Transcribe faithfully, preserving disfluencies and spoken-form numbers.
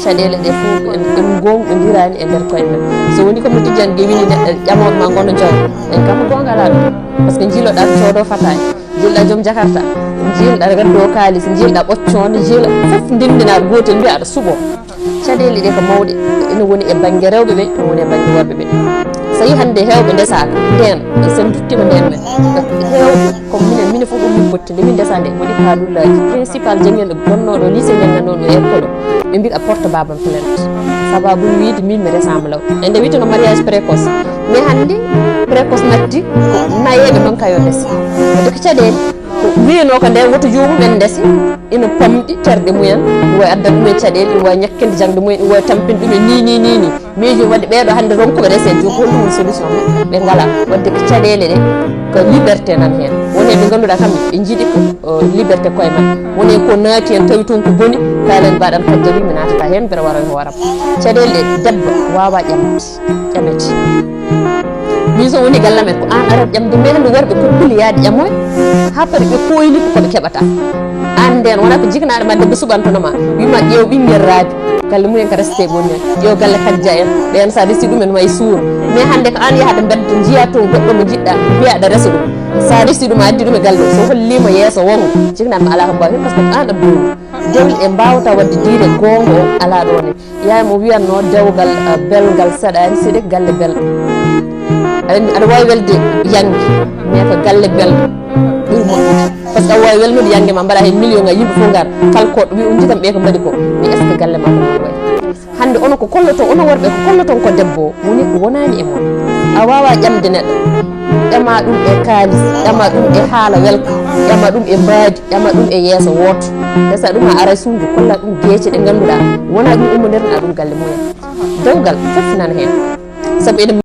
Caɗeele ɗe fof en en goongɗondirani e nder koye men. So woni comme no tijjani ge wini neɗɗo ƴamooɓe ma gono jawɗo, en kam ko goonga alaa ɗum. Par ce que jiiloɗa coodo fataani, jiiloɗa joom jakarta, jiiloɗa gaddo kaalis, jiiloɗa ɓoccoonde, jiiloɗa fof ndendinaɗo gootel mbiya aɗa suɓo. Caɗeele ɗe ko mawɗe, ina woni e bannge rewɓe ɓe, ina woni e bannge worɓe ɓe. So yi hannde heewɓe ndesaaka ndeen, so en duttima ndeen men heewɓe comme minen minen fof ɗum min potti nde min ndesa nde woni kadullaaji principal janngen ɗo gonnooɗo lycée janngannoɗo e école o ɓe mbiɗa porte babam plainte. Sababu mi wiide min mi resama law e nde wiyeteno mariage précoce. Mais hannde précoce natti ko nayeɓe noon kayo ndesa. Wadde ko caɗeele ko wiyano ko nde woto joomum en ndesi ina pamɗi terɗe mumen, ina wawi addande ɗumen caɗeele, ina wawi ñakkinde jangde mumen, ina wawi tampinde ɗumen ni ni ni ni. Miijo waɗi ɓeeɗo hannde ronkuɓe resede jogii holɗum woni solution maɓɓe? Ɓe ngalaa. Waɗde ko caɗeele ɗe ko liberté nan heen. Won e ɓe ngannduɗaa kam ɓe njiɗi ko liberté koye maɓɓe. Won e ko naati heen tawi toon ko boni, kaalen mbaɗan kajjabi mi naatata heen mbeɗa wara e hooram. Caɗeele ɗe debbo waawaa ƴamde, ƴamete. Min so woni galle men ko aan arata ƴamde mais hannde worɓe ko kuli yaade ƴamoy haa paari ɓe kooyni ko koɓe keɓata. Aan ndeen wona ko jiknaaɗo ma debbo suɓantono ma wima ƴeew ɓinngel raabi galle mumen ko reste ɓonni en ƴeew galle kajja en ɓeen sa resi ɗum en may suur. Mais hannde ko aan yahata mbedda njiya toon goɗɗo mo jiɗɗa mbiya aɗa resa ɗum. Sa resi ɗum a addi ɗum e galle so hollima yeeso wongo jiknaaɗo ma alaa ko mbaawi heen par ce que ko aan adduno. Dewle ɗe mbawata wadde diire goonga o alaa ɗo ne. Yaay mo wiyatno dewgal belgal saɗani siɗe galle belɗo. Aɗa wawi welde yange mais ko galle belɗo ɓuri moƴƴude par ce que a wawi welnude yange ma mbaɗa hen million ngaji yimɓe fof ngar kala koɗɗo wi on jitam ɓe ko mbaɗi ko mais est ce que galle ma ko noon wayi? Hannde onon ko kolloton onon worɓe ko kolloton ko debbo o woni ko wonani e mon. A wawa ƴamde neɗɗo ƴama ɗum e kaalis ƴama ɗum e haala welka ƴama ɗum e mbaadi ƴama ɗum e yeeso wooto. Ndesa ɗum a ara e suudu kolla ɗum geece ɗe ngannduɗa wona ɗum ummodirna ɗum galle mumen. Dewgal fof nana heen. Sabu eɗen